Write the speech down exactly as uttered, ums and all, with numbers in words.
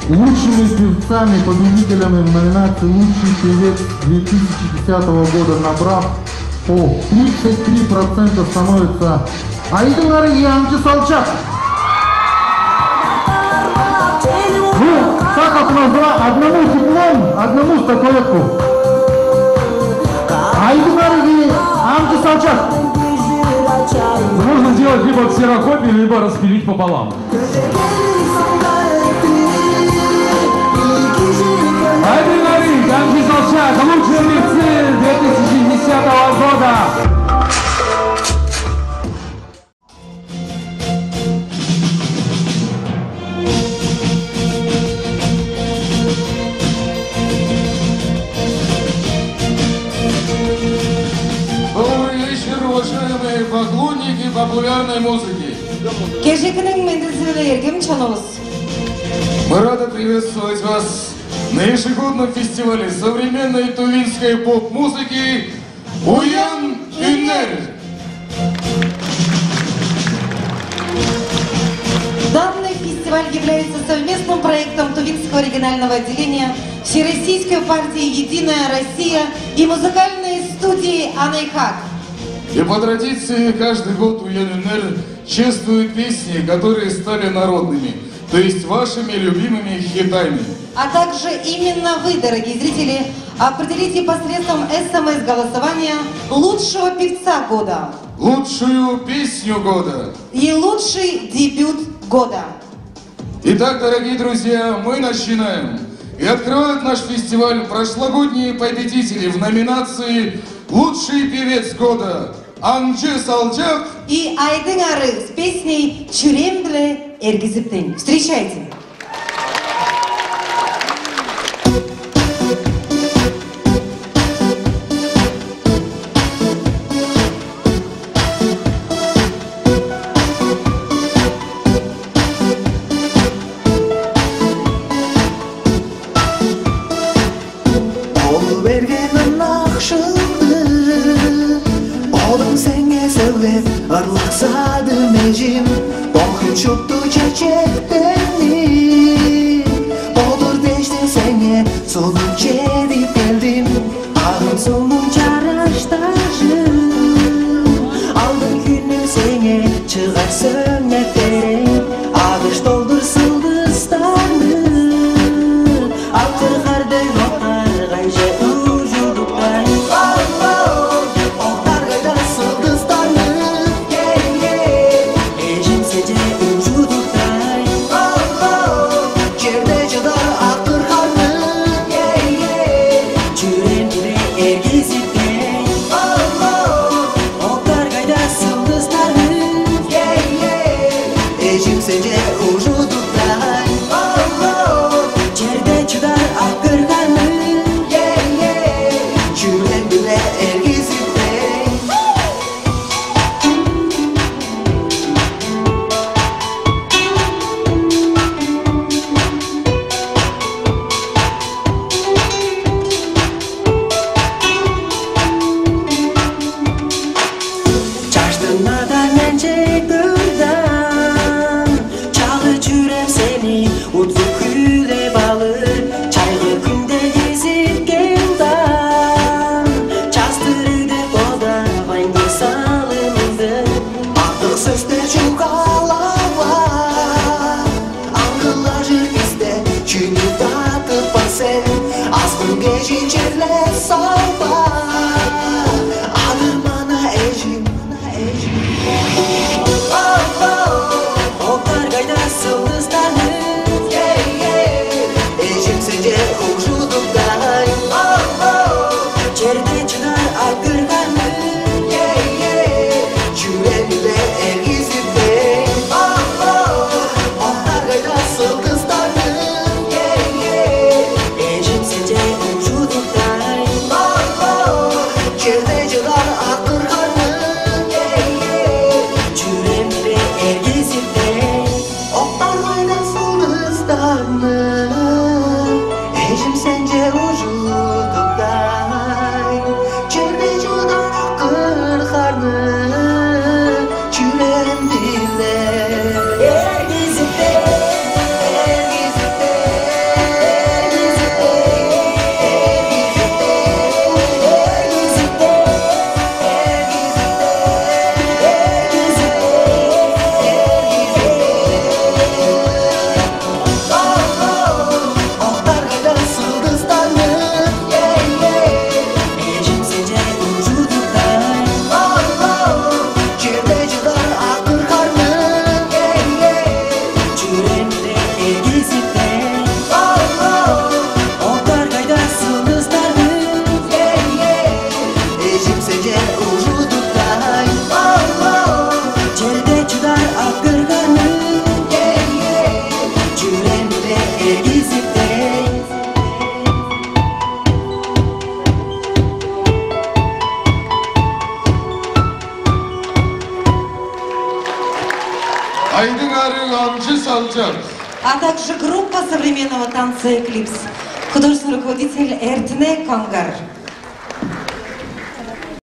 Лучшими певцами, победителями в номинации «Лучший певец две тысячи десятого года», набрав по тридцать три процента, становится Айдың Арыг и Амчы Салчак. Ну, так как у нас два, одному диплом, одному статуэтку. Айдың Арыг и Амчы Салчак. Можно сделать либо ксерокопию, либо распилить пополам. Айдың Арыг, Амчы Салчак, лучшие певцы две тысячи десятого года. Добрый вечер, уважаемые поклонники популярной музыки! Кежээниң мендизи-биле, эргим чонувус! Мы рады приветствовать вас на ежегодном фестивале современной тувинской поп-музыки «Уян, үннер». Данный фестиваль является совместным проектом Тувинского регионального отделения Всероссийской партии «Единая Россия» и музыкальной студии «Анайхак». И по традиции каждый год «Уян, үннер» чествует песни, которые стали народными, то есть вашими любимыми хитами. А также именно вы, дорогие зрители, определите посредством СМС-голосования лучшего певца года, лучшую песню года и лучший дебют года. Итак, дорогие друзья, мы начинаем. И открывают наш фестиваль прошлогодние победители в номинации «Лучший певец года» Амчы Салчак и Айдың Арыг с песней «Чүрем-биле эргизиптейн». Встречайте! Ол берген ынак шылды, бодум сеңээ сөглеп, ырлаксадым, эжим. Бо хүн шупту чечектенип, бодур дээштиң сеңээ сунуп чедип келдим. Агым сугнуң чараш дажын, алдын хүнүм сеңээ чыгар сөңнеп берейн. Адыш долдур сылдыстарны, акыр хар дег октаргайже ужудуптай. Октаргайда сылдыстарны, эжим сеңээ ужудуптай. Черде чыдар акыр харны, чүрем-биле эргизиптейн. Октаргайда сылдыстарны, эжим сеңээ ужудуптай. Черде чыдар акыр харны, чүрем-биле эргизиптейн. Чаштың-на-даа менчек дурдан, чагыг чүрем сени уткуп хүлээп алыр. Чайгы хүнде кезип келдиң, частырыг деп бодавайн, бир салымыңды. Артык сөстер чугаалаваң, аңгылажыр бисте чүнү татып бар сен? Азгын кежин черле салба, адырмана, эжим. Октаргайда сылдыстарны, эжим сеңээ ужудуптай. Черде чыдар акыр харны, чүрем-биле эргизиптейн. Октаргайда сылдыстарны, эжим сеңээ ужудуптай. Айдың Арыг, Амчы Салчак. А также группа современного танца «Эклипс». Художественный руководитель Эртине Конгар.